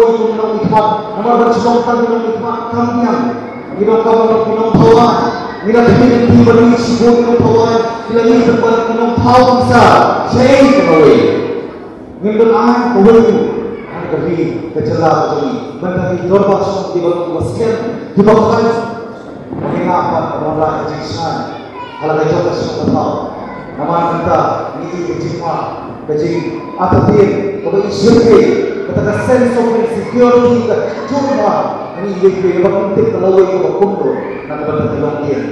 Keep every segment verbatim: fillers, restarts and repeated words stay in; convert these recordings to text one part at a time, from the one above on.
kawei ki nongmihkhmat, namar ban shlur tang ki nongmihkhmat kam biang. Ngi donkam ban ki nongthaw aiñ. Ngi la khmih lynti ban ïoh shibun ki nongthaw aiñ. Ki la ïoh ban ki nongthaw pisa. Shaei kawei. Ngim don aiñ kawei. Ka ri, ka jylla ka jong ngi. Mynta ki dorbar shnong kiba long kiba skhem, kiba khlaiñ. Ngi ngam ban wanrah ka jingshai ha la ka jong ka shnong ka thaw. Namar mynta ngi i ka jingma, ka jingartatien kaba i shyrkhei, kata ka sense of insecurity ka jur bha ha ngi iwei pa iwei, kaba ngim tip ka lawei kaba kumno na ka bynta ki longdien.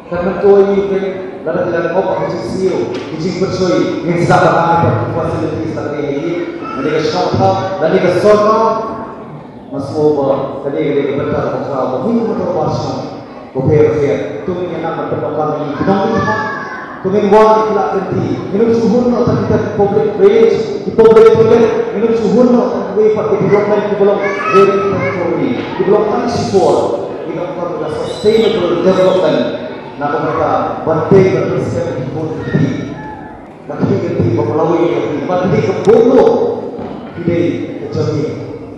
Kan myntoi ngi pyn lada ki la ngop ha ka jingsiew, ki jingpynshoi, ngin sa ban ai pat ki facilities lane ha ïing, lane ka shnong ka thaw, lane ka sorkar. Nga sngew ba kane ka dei ka bynta kaba khraw ba ngi kum ki dorbar shnong bapher bapher to ngin ïa nang ban pyndonkam ïa ki nongmihkhmat. To ngin wan ïa ki lad lynti, ngin ym shu hun noh tang kita ki public drainage, ki public toilet, ngin ym shu hun noh tang kiwei pat ki development kiba long very temporary, kiba long tang shipor. Ngi donkam ïa ka sustainable development na ka bynta ban tei ban pynskhem ïa ki bun ki kti. Ka kti ka kti ba ka lawei ka kti, ba kti ka bun lo. Ki dei ka jong ngi.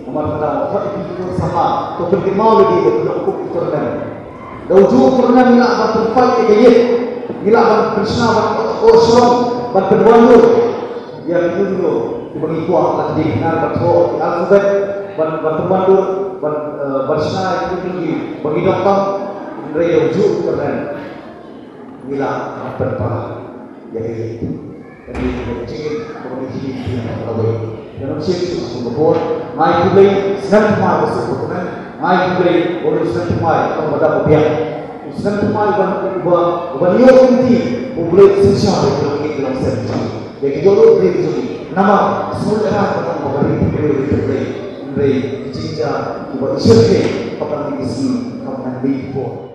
Namar kata, wat ïa ki khun samla, to pynkynmaw ïa ki ba ki long kum u kyrmen. Da ujuh u kyrmen ngi lah ban pynpait ïa ka ïit, ngi lah ban pynshna ban ot shrong, ban pynwandur ïa kino kino kiba ngi kwah, la ki dei kynnar ban thoh ki alphabet, ban, ban pynwandur, ban, eh, ban shna ïa kino kino kiba ngi donkam. Hynrei da ujuh u kyrmen ngi lah ban pynpait. Ïa ka ïing. Ka ïing ka jingim kaba ngi hi ïa ka lawei. Ïa ngi sngewbha sngewbha. Ngai khublei sngewbha ka sngewbha ka nang. Ngai khublei, u sngewbha sngewbha ka ba da ba biang. U sngewbha sngewbha uba uba uba ïoh lynti. U Blei synshar ïa ka longïing ka longsem jong ngi. Ïa ki jong u Blei jong ngi. Namar sngewbha ka nang ba ka ri ka ri ka Blei. Hynrei ki jingjia kiba i shyrkhei kaba nang ïa sngi kaba nang ïa ki por.